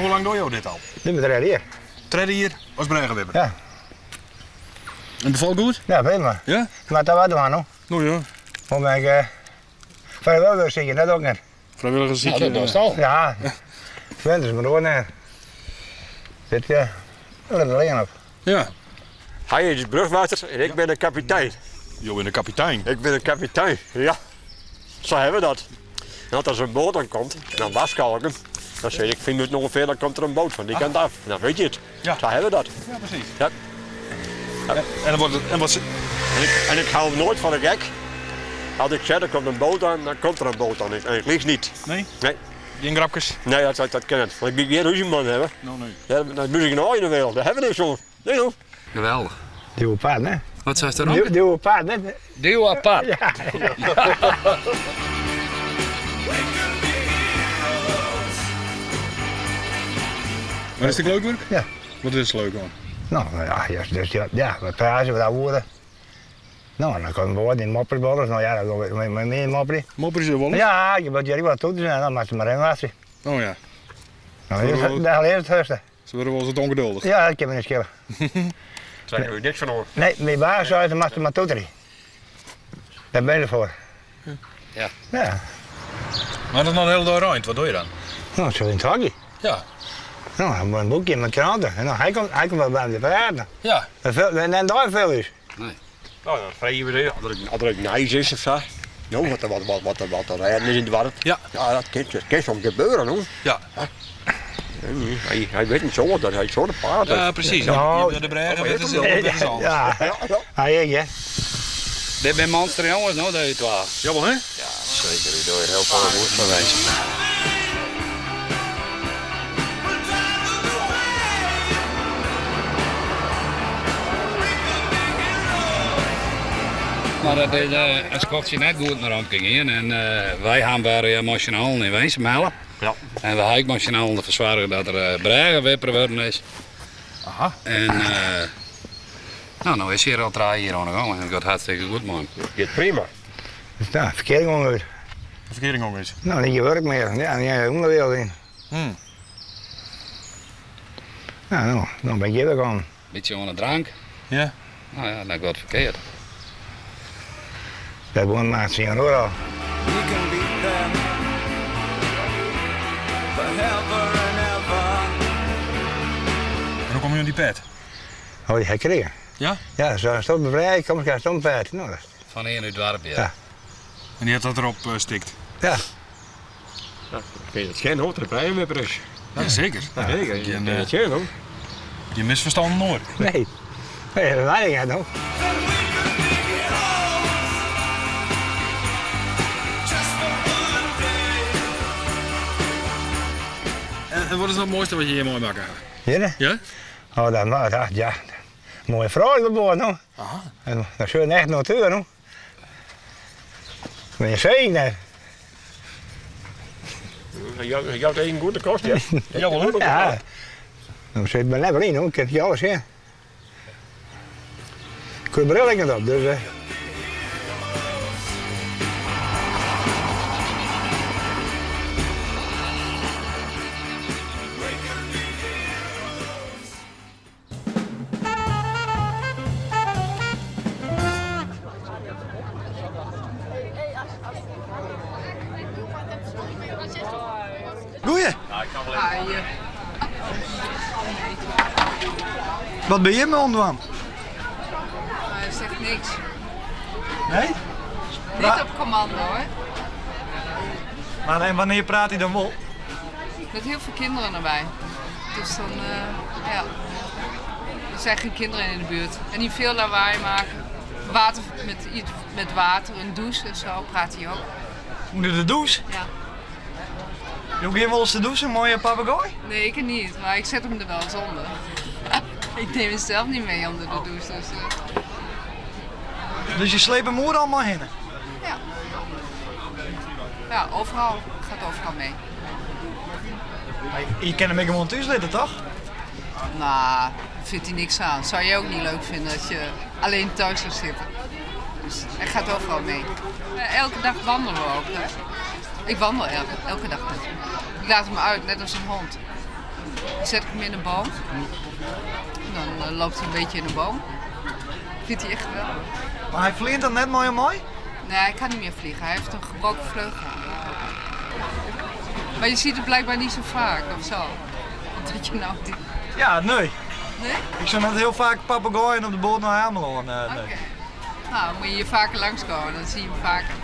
Hoe lang dogge jo dit al? Dit is tredde jier. Tredde jier as brêgewipper? Ja. En befalt goed? Ja, prima. Ja? Moat dat wat dwaan, no. No ja. Hoe ben ik eh, vrijwilliger sykje, dat ook net. Vrijwilliger sykje? Nou, dat dochst al. Ja. Winters mar oar net. Dit eh, lit alleen op. Ja. Hy is de brugwachter en ik bin de kapitein. Jo binne de kapitein? Ik bin de kapitein, ja. Sa hawwe we dat. En as der in boat oankomt, dan warskôg ik him. Dan sis ik, 5 minuten ûngefear, dan komt der in boat fan dy kant af. Dan wit je it. Ja. Sa hawwe we dat. Ja, presys. Ja. En dan wordt het, en wat, En ik hou him noait foar de gek. As ik sis, der komt in boat oan, dan komt der in boat oan. En ik liich net. Nee? Nee. Gjin grapkes? Nee, dat, dat kin net. Want ik wol gjin rúzjeman hawwe. No, nee. Ja, dan moat ik in de wereld. Dêr hawwe we niks oan. Nee, no. Geweldich. Duw apart, hè? Wat seist dêr? Duw apart, hè? Duw apart. Ja. Mar is it leuk wurk? Ja. Wat is der leuk oan? No, ja, dus, ja, ja, we praten, we ouwehoeren. No, dan komt woord in mopperbollers. No ja, dan doe ik mear mopperje. Mopperje se wolris? Ja, je moet hjir wat toe zijn, dan moat se mar ynwachtsje. Oh ja. No, dêr leart it hurdste. Se wurde wolris wat ûngeduldich. Ja, dat kin my net skele. Dêr ha ik niks fan oan. Nee, myn baas sei, dan moatst mar toeterje. Dêr bin je foar. Ja. Ja. Mar as it no de hiele dei reint, wat dogge je dan? No, ik sit yn it hokje. Ja. No, dan in boekje mei kranten. En dan, hy komt, hy komt wol by my te praten. Ja. Net in dei ferfele ús. Nee. No, dan freegje we as der ek nijs is of sa. No, wat der wat wat wat te rêden is yn it doarp. Ja. Ja, dat kin, dat kin soms gebeure, no. Ja. Hy, hy wit in soad, dat hy soad praat. Ja, presys. No, de brêge wit is alles. Ja, hy ek, hè. Dit binne monster jonges, no, dy twa. Jawol, hè? Ja, seker. Dy dogge hiel folle goed foar minsken. Mar dat is in skoftsje net goed mei Romke gien. En wy ha him wer emosjonaal yn Winsum helle. Ja. En we ha ek emosjonaal derfoar soarge dat er brêgewipper wurden is. Aha. En no, no is hy al trije jier oan de gong en it giet hartstikke goed mei him. Giet prima. Ja, ferkearing gong út. De ferkearing gong út? No, net gjin wurk mear. Ja, gjin ûnderwiel yn. Hmm. Ja, no, dan bin ik hjir wer kommen. Bytsje oan de drank. Ja. No ja, dat giet ferkeard. Dat wûn maart syn oar al. We can beat them forever and ever. En hoe komme je oan dy pet? Oh, dy ha ik krigen. Ja? Ja, sa stond bevrij, kom ik stond pet. No, dat... Fan ien út it doarp, ja. Ja. En dy hat dat derop stikt? Ja. Ja, kin je it sjen hoor, dat der brêgewipper is. Ja, seker. Ja, seker. Kin je it sjen hoor. Gjin misferstannen oar. Nee. Nee, dat weet ik net no. En wat is no it moaiste wat je hjir meimakke hawwe? Hjir? Ja? Oh, dat, dat, ja. Moaie frou is op no. Aha. En dat is echt natuer, no. Mar je seach net. Hy jout even goed de kost, ja. Jawol, hè? Ja. Dan sit my lekker yn, hoor. Ik kin it alles sjen. Ik koe de bril ek net op, dus. Eh. Goeie. Wat bin jim oan it dwaan? Hy zegt niks. Nee? Niet op commando hoor. Mar en wannear praat hy dan wol? Met heel veel kinderen erbij. Dus dan, eh, ja. Er zijn geen kinderen in de buurt. En die veel lawaai maken. Water met, iets met water, een douche en zo, praat hij ook. Under de dûs? Ja. Jo gean wolris te dûsen mei je papegaai? Nee, ik niet, maar ik zet hem er wel eens onder. ik neem hem zelf niet mee onder de douche. Dus, eh, Dus je sleept him oeral mei hinne? ja. Ja, overal. Gaat overal mee. Je kin him ek gewoan thús litte, toch? Nou, vindt hij niks aan. Zou jij ook niet leuk vinden dat je alleen thuis zou zitten? Dus hij gaat overal mee. Eh, Elke dag wandelen we ook. Hè? Ik wandel elke, elke dag met hem. Ik laat hem uit, net als een hond. Dan zet ik hem in de boom. En dan eh, loopt hij een beetje in de boom. Vindt hij echt geweldig. Mar hy fleant dan net mei jim mei? Nee, hij kan niet meer vliegen. Hij heeft een gebroken vleugel. Maar je ziet het blijkbaar niet zo vaak of zo. Dat je nou die... Ja, nee. Nee? Ik sjoch net hiel faak papegaaien op de boat nei Amelân. Nee. Oké. Nou, dan moet je hier vaker langskomen, dan zie je hem vaker.